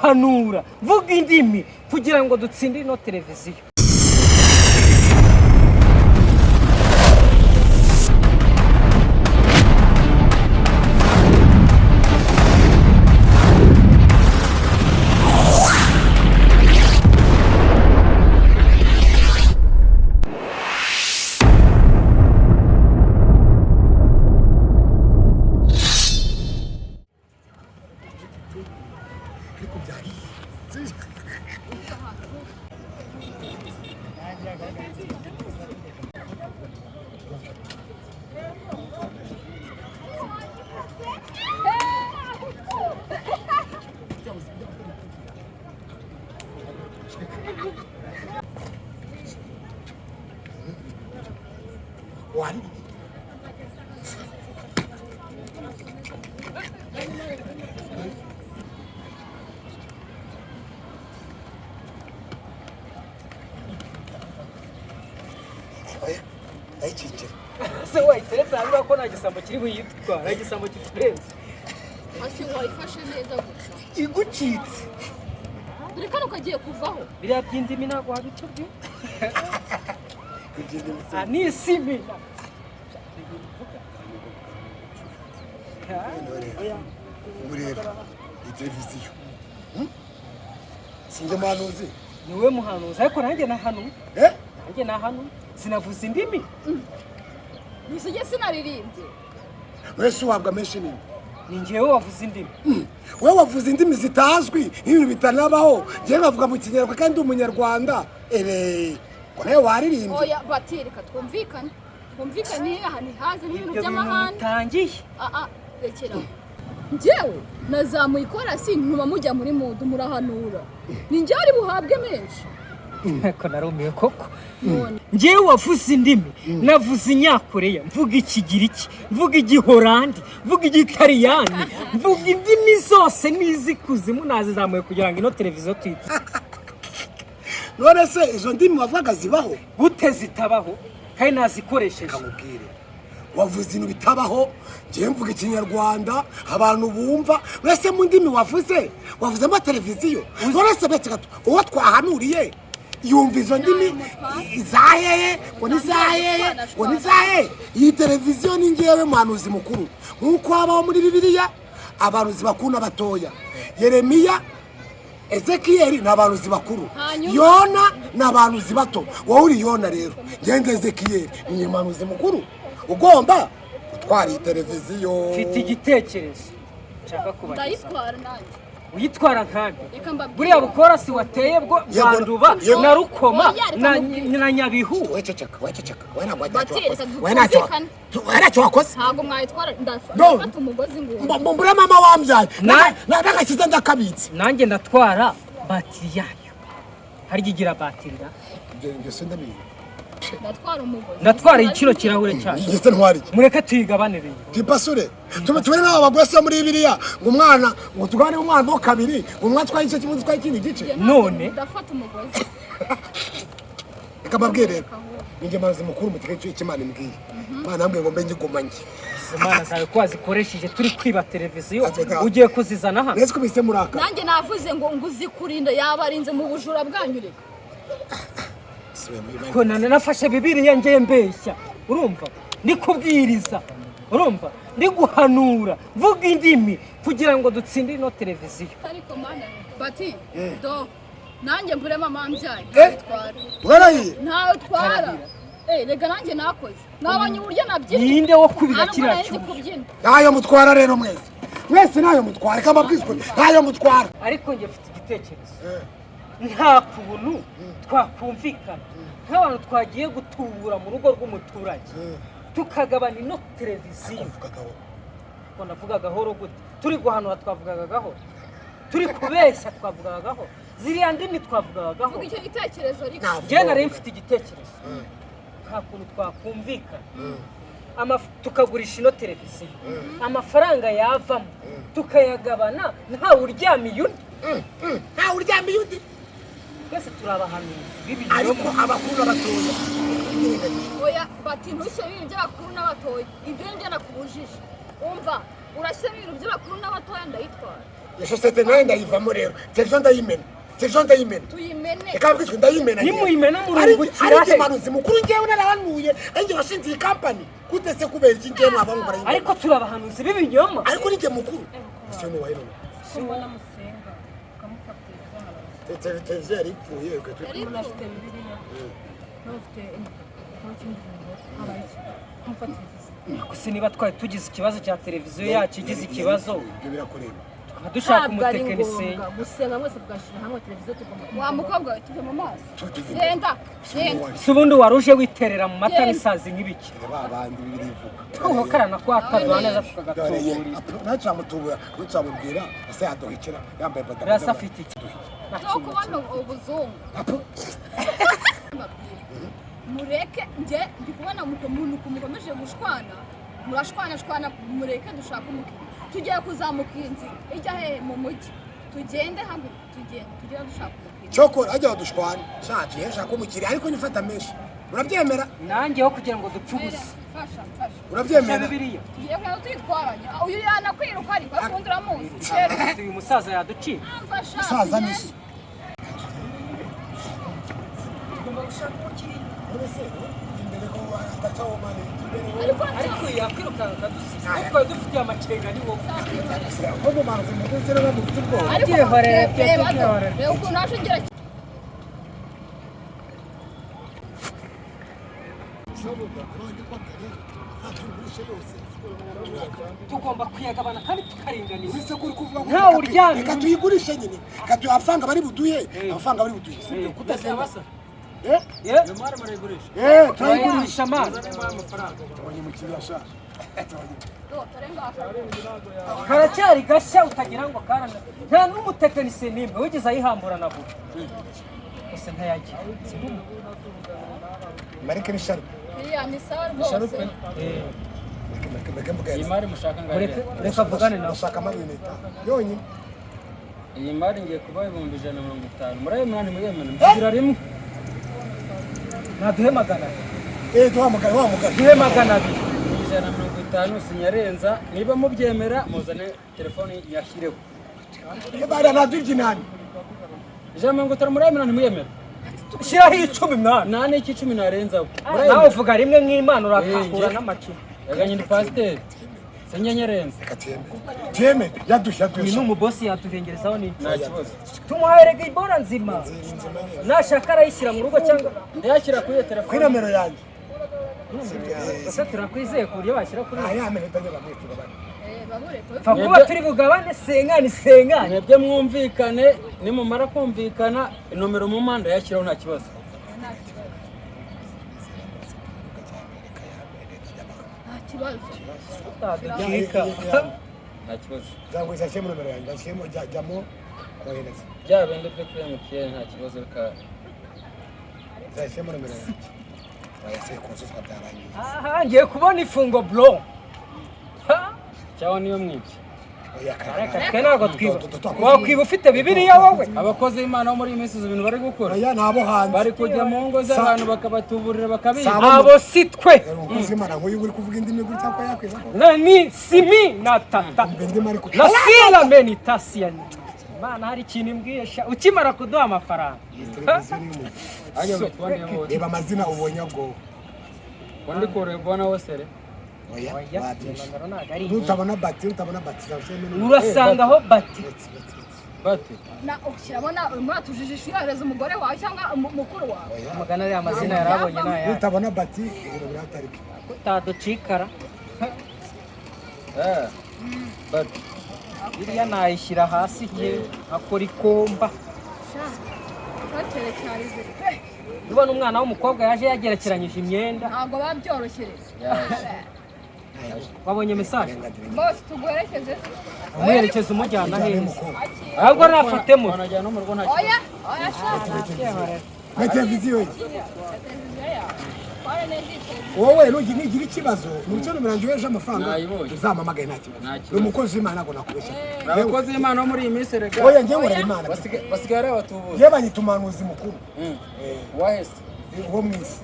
Hanura, mvuga indimi kugira ngo dutsinde ino televiziyo. Oya, ndayicikira. Se wayiteretse hanyuma ko nta gisambo kiri buyitwara, nta gisambo kiturenze. Hasi wayifashe neza gutya. Igucitse. Dore kano kagiye kuvaho. Biriya by'indimi ntabwo wabitubwiye. Iby'indimi se. Ah, ni isimina. Ubu rero iyi televiziyo, sinjye muhanuzi. Niwe muhanuzi, ariko nanjye nahanu. Eh? Nanjye nahanu, sinavuze indimi. Nisijye sinaririmbye. Wese uhabwa menshi nini. Ni njyewe wavuze indimi. Wowe wavuze indimi zitazwi nk'ibintu bitanabaho, njyewe nkavuga mu Kinyarwanda kandi ndi Umunyarwanda. Ere, ngo nawe waririmbye. Oya bati, reka twumvikane, twumvikane aha ntihazemo ibintu Ibyo bintu by'amahane. mutangiye. Aa, rekera aho. Njyewe nazamuye ikorasi ntuma mujya muri mudu murahanura, ni njyewe uri buhabwe menshi. Ariko narumiwe koko. None. Njyewe wavuze indimi, navuze Inyakoreya, mvuga Ikigiriki, mvuga Igihorandi, mvuga Igitaliyani, mvuga indimi zose n'iz'ikuzimu nazizamuye kugira ngo ino televiziyo tuyitse. None se izo ndimi wavugaga zibaho? Gute zitabaho kandi nazikoresheje? Kamubwire, wavuze ibintu bitabaho, njyewe mvuga Ikinyarwanda abantu bumva. Uretse mu ndimi wavuze, wavuzemo televiziyo. None se betse gato, uwo twahanuriye yumva izo ndimi izaheye ngo nizaheye ngo nizahe? Iyi televiziyo ni njyewe muhanuzi mukuru, nk'uko habaho muri Bibiliya abahanuzi bakuru n'abatoya. Yeremiya, Ezekiyeli ni abahanuzi bakuru. Hanyuma? Yona ni abahanuzi bato. Wowe uri Yona rero, ngende Ezekiyeli ni umuhanuzi mukuru ugomba gutwara iyi televiziyo. Mfite igitekerezo nshaka kubagezaho. Ndayitwara nanjye. Uyitwara nkande? Reka mbabwire. Buriya bukorasi wateye bwo Yego, Rwanduba yego. na Rukoma Oya, reka na nkubwire. na Nyabihu. We ceceka, we ceceka, we ntabwo ntacyo Bati, wakoze. reka We ntacyo twumvikane. we ntacyo wakoze. Ntabwo mwayitwara. No. Ndafata umugozi ngo Mbure mama wambyaye. Na- N'agakiza ndakabitse. Nanjye ndatwara batiri yayo, harya igira batiri na Ibyo se ndabizi. Ndatwara umugozi. Ndatwara ikiro kirahure cyayo. Njye se ntwara iki? Mureke tuyigabanire. Tipasure tube tubere nk'aba bagore se muri Bibiliya, ngo umwana, ngo tugabane umwana mo kabiri, ngo umwe atwaye igice kimwe, undi atwaye ikindi gice. Njye ntabwo. None? Ndafata umugozi. Reka mbabwire rero, ninjye mazi mukuru, mutege icyo Imana imbwiye. Imana yambwiye ngo mbe ngigumanye. Izo mana zawe ko wazikoresheje turi kwiba televiziyo, Atwita. ugiye kuzizana hano? Nese ko bise murakara. Nanjye navuze ngo uzikurinda yabarinze mu bujura bwanyu, reka. Subiye muri Imana. Ko nafashe Bibiliya ngiye mbeshya, urumva ndi kubwiriza, urumva ndi guhanura, mvuga indimi kugira ngo dutsinde ino televiziyo. Ariko mana, bati do nanjye mbure mama wambyaye. Eh? Ntayitwara. Warahiye. Ntawe twara. Eh, rega nanjye nakoze, nabonye uburyo nabyina. Ninde wo kubira Nta nubwo kiriya nari nzi cyuma? kubyina. Ntayo mutwara rero mwese, mwese ntayo mutwara. Reka mbabwize ukuri, ntayo mutwara. Ariko njye mfite igitekerezo. Nta kuntu twakumvikana nk'abantu twagiye gutubura mu rugo rw'umuturage, tukagabana ino televiziyo? Uvuga gahoro. Ngo navuga gahoro gute? Turi guhanura twavugaga gahoro, turi kubeshya twavugaga gahoro, ziriya ndimi twavugaga gahoro. Vuga icyo gitekerezo ariko. Ntabwo. Njye nari mfite igitekerezo, nta kuntu twakumvikana tukagurisha ino televiziyo, amafaranga yavamo tukayagabana ntawe uryamiye undi. Ntawe uryamiye undi. Twese turi abahanuzi b'ibinyoma. Ariko abakuru n'abatoya birengagije. Oya bati, ntushyire ibintu by'abakuru n'abatoya, ibyo ni byo nakubujije. Umva, urashyiramo ibintu by'abakuru n'abatoya, ndayitwara. Iyo sosiyete nayo ndayivamo rero. Televiziyo ndayimena, televiziyo ndayimena. Tuyimene. Reka mbwizwe, ndayimena. Nimuyimena Ari murungukira njye he? Manuzi mukuru, njyewe narahanuye, ari njye washinze iyi kampani. Gute se? Kubera iki njyewe mwaba ngo barayimena? Ariko turi abahanuzi b'ibinyoma. Ariko ni njye mukuru, ese ni uwahe none? Mbona musenga ukamufatira ibyaha. Televiziyo yari ipfuye. Umuntu afite Bibiliya, nawe ufite igitabo cy'indirimbo, habaye iki kumufatira? Gusa niba twari tugize ikibazo cya televiziyo yacu igize ikibazo, Ibyo birakureba. tukaba dushaka Ntabwo ari umutekinisiye. ngombwa gusenga mwese tugashyira hamwe televiziyo tugomba. Wa mukobwa we, tuve mu maso. Genda, genda. Si ubundi wari uje witerera mu mata Genda. n'isazi nk'ibiki? Ba bandi Bibiliya ivuga. Tuhokarana kwataduha neza Dore ye. tukagatuburira. Natwe turamubwira ese yaduhikira yambaye bodaboda? Birasa afite iki? No kubona ubuzungu. Mureke, njye ndi kubona umuntu mukomeje gushwana, murashwana shwana. Mureke dushake umukiriya. Tugiye kuzamuka iyi nzira ijya hehe? Mu mujyi. Tugende, haguruka tugende, tugende dushaka umukiriya. Cyokora ajya badushwana, sha tuye shaka umukiriya, ariko nifata menshi, urabyemera? Nanjyeho kugira ngo dupfe ubusa. Mfasha, mfasha. Urabyemera? Bibiliya. Tugiye kujya tuyitwaranye. Uyu yanakwiruka, ariko ariko undi uramuzi. Uyu musaza yaduciye. Mfasha. Musaza. Tugende. Nisi Tugomba gushaka umukiriya. None se imbere ko atacaho mani imbere? Ariko Ariko uyu yakwirukanka akadusiza kuko twari dufitiye amakenga, ni wowe. Ko mu mazi mukuru se rero mufite ubwoba? Ariko Byihorere, reba, byihorere. reba ukuntu naje ngira. Tugomba kuyagabana kandi tukaringaniza. Uretse ko uri kuvuga ngo Ntawe uryamye. Reka tuyigurishe nyine, reka amafaranga bari buduhe, amafaranga bari buduhe, sibyo? Kutagenda, eh. Ye? Mari murayigurisha? Eh, turayigurisha. Turayigurisha mani. Tubonye umukiriya sha. Karacyari gashya, utagira ngo karana. Nta n'umutekinisiye n'imwe wigeze ayihambura na vuba gusa ntayagira. Marike ni sharp. Iriya ni sawa rwose. Marike, marike, mvuga. Iyi mari mushaka ngahe? Mureke, reka avugane nawe. Ndashaka amarinete yonyine. Iyi mari ngiye kuba 150,000. Murayemera? Ntimuyemera, mvugira rimwe. Naduhe 200. Eh, duhamagare wa mugari. Duhe 200. 150 sinyarenza. Niba mubyemera muzane telefoni yashyireho. Bana nadurya inani. 150 murayemera? Ntimuyemera? Shyiraho 10 mwana. Nta n'iki 10 narenzaho. Nawe uvuga rimwe nk'Imana, urakangura Eh, n'amakino. Yaganye ni pasiteri, sinyanyarenza. Reka tuyemere, tuyemere, yaduhe, yaduhe. Uyu ni umubosi, yaturengerezaho n'iki? Nta kibazo. Tumuhaye ibora nzima, nashaka arayishyira mu rugo cyangwa Ndayashyira kuri iyo Kuri telefone. nomero yanjye. Gusa turakwizeye ku buryo bashyira kuri Aya amenyo bamwe tugabane. Babure. Pfa kuba turi bugabane senkani senkani. Mwebwe mwumvikane, nimumara kumvikana nomero mu mpande yashyiraho, nta kibazo. Nta kibazo. Utaducika. Nta kibazo. Cyangwa ishyiremo nomero yanjye, bashyiremo, jyamo kohereza. Bya bindi byo kuri MTN nta kibazo, reka. Zashyiremo nomero yanjye, wayase konsoswa byarangiye. Aha ngiye kubona ifungo bro. Ha? Cyangwa niyo mwibye. Oya. Reka, twe ntabwo twiba. Wakwiba ufite Bibiliya wowe? Abakozi b'Imana bo muri iyi minsi uzi ibintu bari gukora? Oya, ni abo hanze. Bari kujya mu ngo z'abantu bakabatuburira, bakabiba. Abo si twe. Umukozi w'Imana nk'uyu uri kuvuga indimi gutya ko yakwiza ko Na ni simi na tata. Umva indimi ariko. Na sila menitasiya. Imana hari ikintu imbwiye sha ukimara kuduha amafaranga. Televiziyo ni iy'umuntu. Ajya mu kubona wowe. Reba amazina ubonye ubwo. Undi kurebona wose re. Oya. Oya, Wabyishe. nomero ntabwo ari iyi. Nutabona bati, utabona bati zashyiremo nomero. Urasangaho bati. Bati, bati, bati. Bate. Na ukirabona urimo uratujijisha, uyohereza umugore wawe cyangwa mukuru wawe. Amagana ariya mazina yarabonye ni ayahe? Nutabona bati, ibintu biratarika. Utaducikara. Eh. Bate. Biriya nayishyira hasi ye akora ikomba. Sha, bakerecyarize pe. Ubona umwana w'umukobwa yaje yagerekeranyije imyenda. Ntabwo biba byoroshye rero. Yaje. Wabonye mesaje? Bose tuguherekeze. Umuherekeza umujyana Ujyane heza? mukobwa. Ahubwo nafatemo. Wanajyana no mu rugo, nta kibazo. Oya, oya sha. Na televiziyo ye. Televiziyo yawe tware neza iyi televiziyo. Wowe nugira ikibazo mu bice nomero yanjye weje amafaranga, Nayibonye. uzampamagaye, nta kibazo. Nta kibazo. Ni umukozi w'Imana, ntabwo nakubeshya. Abakozi b'Imana bo muri iyi minsi rega. Oya, njye nkorera Imana. Basigaye ari abatubuzi. Yewe, banyita umuhanuzi mukuru. Wahese. Wo mu isi.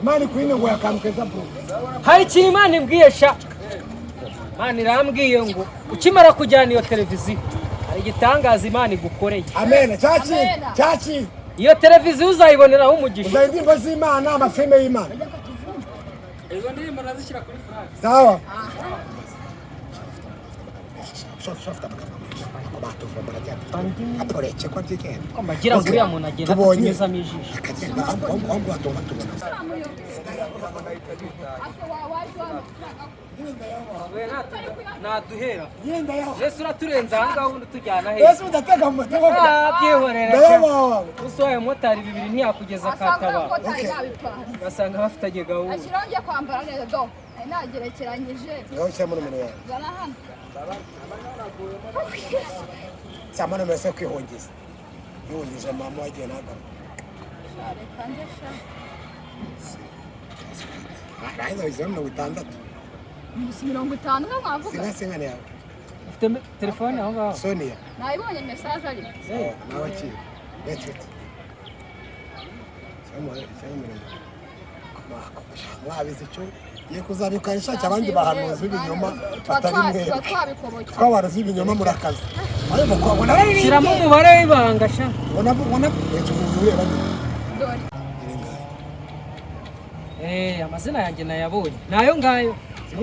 Imana ikuhine ngo akantu keza bro. Hari ikintu Imana imbwiye sha. Imana irambwiye ngo ukimara kujyana iyo televiziyo Hari igitangaza Imana igukoreye. Amen. Cyaki. Amena. Cyaki. Iyo televiziyo uzayiboneraho umugisha. Uzaba indirimbo z'Imana, amafilime y'Imana. Izo ndirimbo nazishyira kuri flash. Sawa. Shafta amagambo menshi. Ako batuvura muragenda. Aporeke ko ryigenda. Mbagira ngo uriya muntu agenda Tubonye. atatunyuzamo ijisho. Akagenda ahubwo batuma tubona. Ase waje wamafaranga. Naduhera. Yenda yaho. Yesu uraturenza aha ngaha ubundi utujyana he? Yesu udatega mu mutego. Ah, byihorera. Ndayabawe. Usohoye motari bibiri ntiyakugeza Asanga kataba. ko tari nabipanze. Basanga bafitanye gahunda. Ashyiraho njye kwambara neza do. Nari nagerekeranyije. Ngaho shyiramo nomero yawe. Zana hano. Shyiramo nomero se kwihungiza. Yihungije mama wagiye nagaruka. Sha, reka njye sha. Nahize wishyiramo 60. Gusa 50 nka mwavuga. Singa singa yawe. Ufite telefone aho ngaho? Sonia. Nayibonye message ariko. Sawa, nawe akira. Wait, wait. Shyiramo nomero yawe. Mwabizi icyo ye kuzabikoresha abandi bahanuzi b'ibinyoma batari Tuba mwebwe. twabikobokeye. Kuko abahanuzi b'ibinyoma murakaza. Ariko ko ubona Shyiramo umubare w'ibanga sha. ubona ubona uretse umuntu ureba nyine. Dore. Eh, amazina yanjye nayabonye. Nayo ngayo.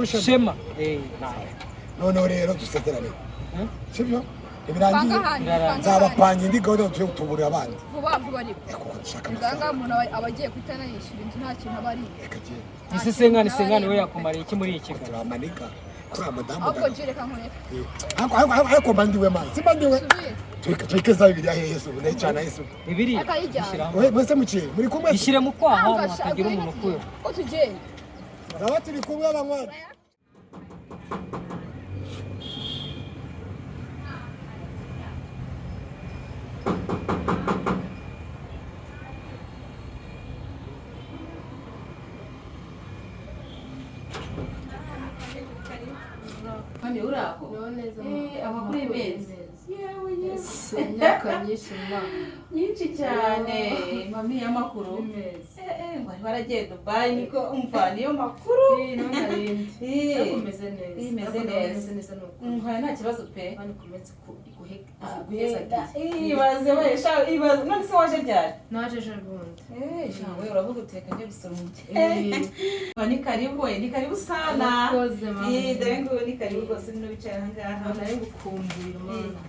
Shema. Eh, nayo. Noneho rero dusezerane. Hmm? Sibyo? Panga Ibirangiye. ahandi. Panga ahandi. Nzabapanga indi gahunda yo tuburira abandi. Vuba vuba ariko. Kuko dushaka Usanga amafaranga. umuntu aba agiye guhita anayishyura inzu nta kintu aba ariye. Reka giye. Ese sengani sengani we yakumariye iki muri iki kigali? Turamanika. Kuri madamu. Ahubwo Jill reka nkureke. Ariko ariko ariko mbandiwe man. Simbandiwe. Subire. Twike za Bibiliya he Yesu, ndayicana Yesu. Bibiliya. Akayijyana. Ishyiramo. We mwese muciye muri kumwe. Ishyire mu kwaha Ntabwo ashaka hatagira umuntu ukura. ko tugenda. Zaba turi kumwe abanywana. Mami uraho? Amakuru y'imezi. Yewe yewe. Imyaka myinshi mwa. Nyinshi cyane mami y'amakuru. Imezi. Wari waragiye Dubai niko umva niyo makuru. None arindi. Ariko umeze neza. Imeze Ariko neza. umeze neza ni ukuri. Umva nta kibazo pe. Imana ikomeze guheza gihe. Ibaze we sha ibaze none se waje ryari? Naje ejo bundi. Sha we uravuga uteka njye gusura umukene. Ni karibu we, ni karibu sana. Urakoze mama. Dore ngo ni karibu rwose nino bicaye aha ngaha. Nari ngukumbuye mama.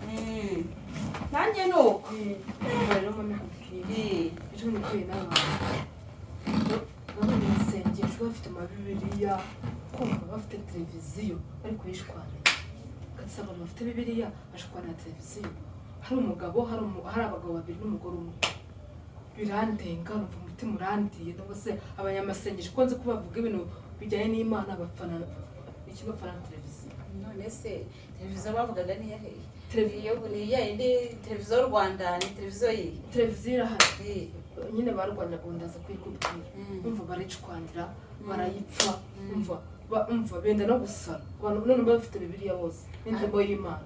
Nanjye ni uko. Umva rero mama nkubwire. Ejo nikuye n'abantu. Nabonye isengesho bafite amabibiriya, kumva bafite televiziyo bari kuyishwana. Ugasanga abantu bafite bibiliya bashwana na televiziyo. Hari umugabo, hari abagabo babiri n'umugore umwe. Birandenga, numva umutima urandiye. Nubwo se abanyamasengesho ko nzi ko bavuga ibintu bijyanye n'Imana bapfana iki bapfana na televiziyo. None se televiziyo bavugaga ni iyahe? Televiziyo ni iyahe? Televiziyo y'u Rwanda ni televiziyo yihe? Televiziyo irahari. Nyine barwanaga ndaza kuyikubwira. Umva barayicwanira, barayipfa, umva benda no gusara. Abantu none bafite bibiliya bose n'indirimbo y'Imana.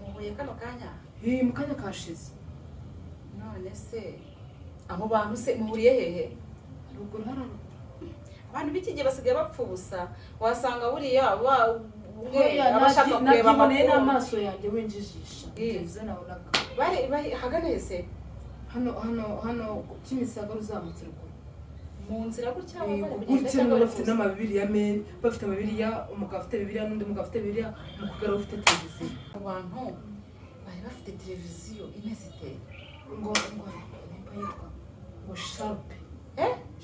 Muhuye kano kanya? Mu kanya kashize. None se abo bantu se muhuriye hehe? Ruguru hari abantu b'iki gihe basigaye bapfa ubusa. Wasanga buriya abashaka kureba amakuru n'amaso yanjye winjijisha. Televiziyo nabonaga. Bari hagana hese? Hano hano hano Kimisagara uzamutse ruguru. Mu nzira gutya gutya bafite n'amabibiriya men, bafite amabibiriya, umugabo afite bibiliya n'undi mugabo afite bibiliya, umugabo ufite televiziyo. Abantu bari bafite televiziyo imeze ite? Ngo ngo nimba yitwa ngo Sharp.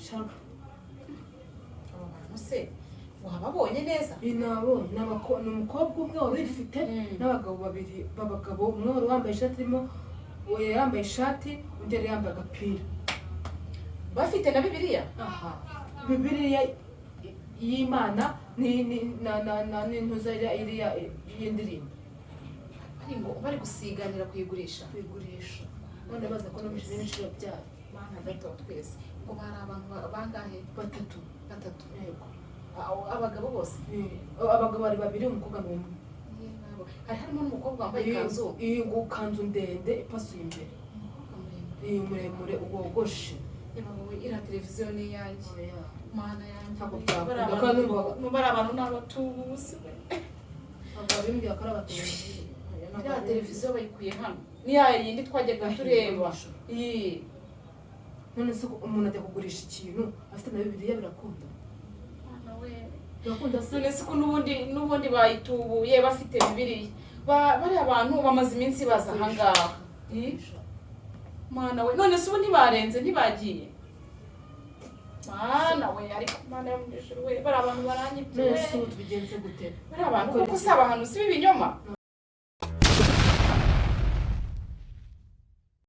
Sharp. Abo bantu se wababonye neza? Nabonye ni umukobwa umwe wari uyifite n'abagabo babiri b'abagabo, umwe wari wambaye ishati irimo yambaye ishati undi yari yambaye agapira. Bafite na bibiliya? Aha. Bibiliya y'Imana ni na na na n'intuza iriya y'indirimbo. Bari gusiganira kuyigurisha. Kuyigurisha. None baza ko n'ibiciro n'ibiciro byayo. Mana gato twese. Ngo bari abantu bangahe? Batatu. Batatu. Yego. Abagabo bose? Abagabo bari babiri umukobwa ni umwe. Hari harimo n'umukobwa wambaye ikanzu. Iyi kanzu ndende ipasuye imbere. Muremure wogoshe. Iriya televiziyo ni iyanjye. Mana yanjye. Ntabwo bari abantu n'abatubuzi. Ntabwo babimbwira ko ari abatubuzi. Iriya televiziyo bayikuye hano ni ya yindi twajyaga tureba. Iyi. None se ko umuntu ajya kugurisha ikintu afite na Bibiliya, birakunda? Mwana we. Birakunda se? None se ko n'ubundi bayitubuye bafite Bibiliya? Bariya bantu bamaze iminsi baza ahangaha. Ii? Mwana we, none se ubu ntibarenze, ntibagiye? Mwana we, ariko Mana yo mu ijuru we, bariya bantu baranyibye None we. se ubu tubigenze gute? Bariya bantu kuko si abahanuzi b'ibinyoma.